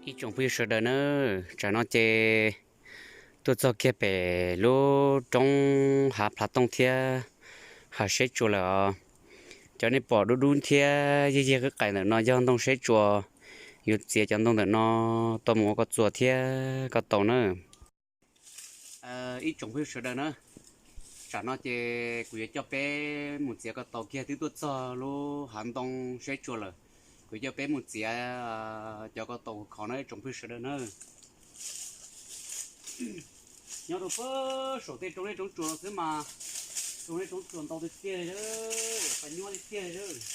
Ib tsoom phooj ywg sawv daws na, tsam no ces tuaj txog kiag pem lub roob hav plhav tooj thiab hav seb tsua lawm os. Cov nej pom dub dub thiab yig yig qib qais ntawm no yog ntoo seb tsua. Yuav txiav cov ntoo ntawm no tau mus ua ko txuas thiab ko taus na. Ib tsoom phooj ywg sawv daws na, tsam no ces kuv yuav coj peb mus txiav ko taus kiag twb tuaj txog lub hav ntoo seb tsua lawm. Kuv yuav coj peb mus txiav cov ko taus khov no ib tsoom phooj ywg sawv daws na. Nyob rau pem saum tej roob zeb roob tsuas no xwb mas, roob zeb roob tsuas ntau tiag tiag li, pas nyuaj tiag tiag li.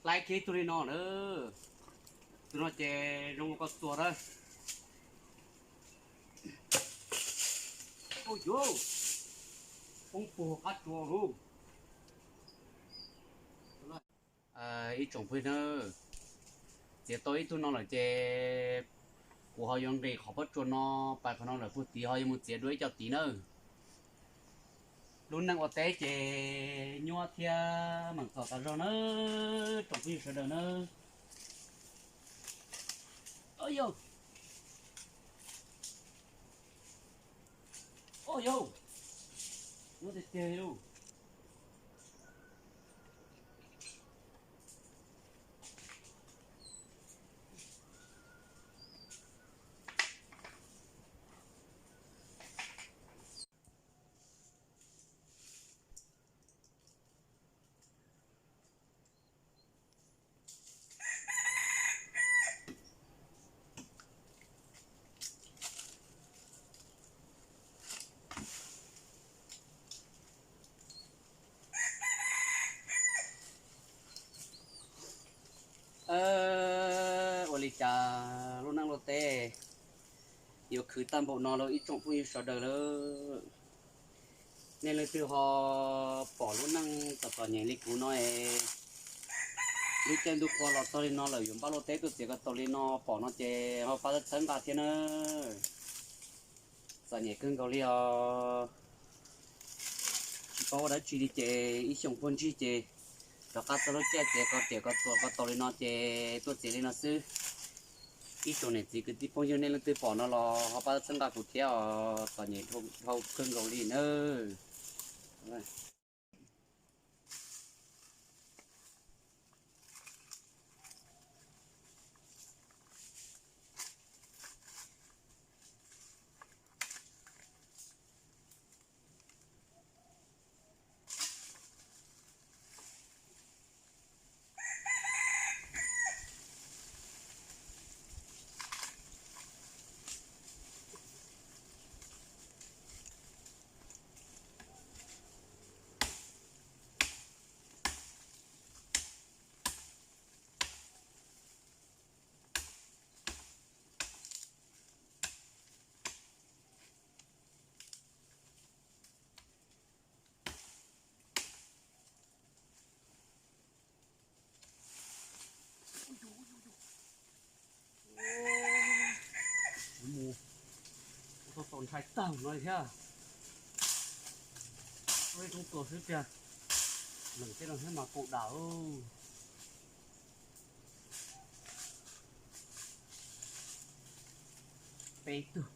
Laib kiag ib tug li no na. Tus no ces zoo ua ko txuas na. Ua yuav poob puag qab tsua lauj. Ib tsoom phooj ywg na, txiav tau ib tug no lawm ces kuv ho yuav nqis qhov pob tsuas no pais qhov no lawm, puag tid ho yuav mus txiav dua ib co tid na. Lub neej ua teb ces nyuaj thiab meem txom tas zog na, tsoom phooj ywg sawv daws na. Au yau, au yau, nyuaj tiag tiag li lauj. Ua li cas lub neej lub teb yuav khwv tag npaum no lauj ib tsoom phooj ywg sawv daws lauj. Nej leej twg ho pom lub neej txom txom nyem li kuv no es, lub caij ntuj qhua los txog li no lawm yuav npaj luaj teb tuaj txiav ko taus li no pom no ces ho pab txhawb nqa thiab na. Txom nyem kawg nkaus li os. Tsis paub ua dab tsi li ces ib xyoos puag ncig ces rov qab txog lub caij txiav ko riam ko txuas ko taus li no ces tuaj txiav li no xwb. Ib tsoom niam txiv kwv tij phooj ywg nej leej twg pom no los ho pab txhawb nqa kuv thiab os, txom nyem dhau kawg nkaus li nawb. Hais tag no thiab, ua ib tug tua xwb tiag, leem tej no thiab mas kaum dam. Peb tug.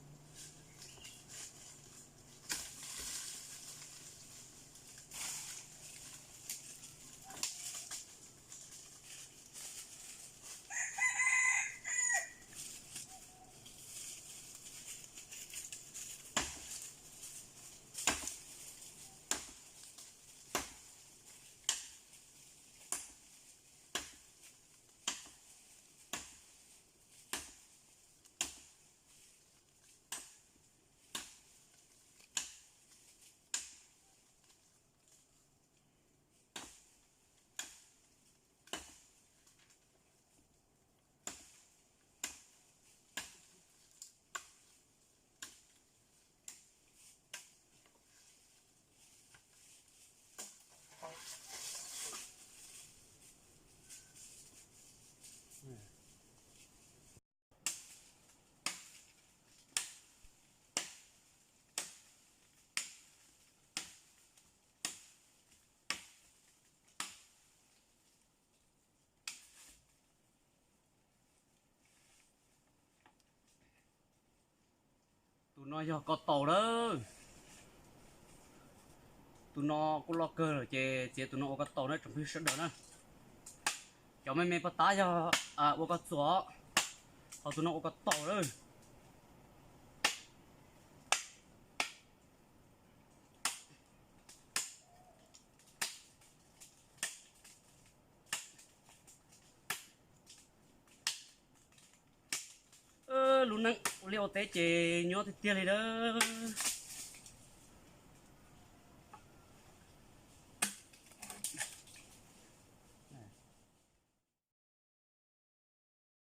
Tus no yog ko taus lawm. Tus no kuj loj kawg lawm ces txiav tus no ua ko taus na tsoom phooj ywg sawv daws na. Cov me me paj tab yog ua ko txuas, ho tus no ua ko taus lawm. Lub neej ua liaj ua teb ces nyob tiag tiag li lawm.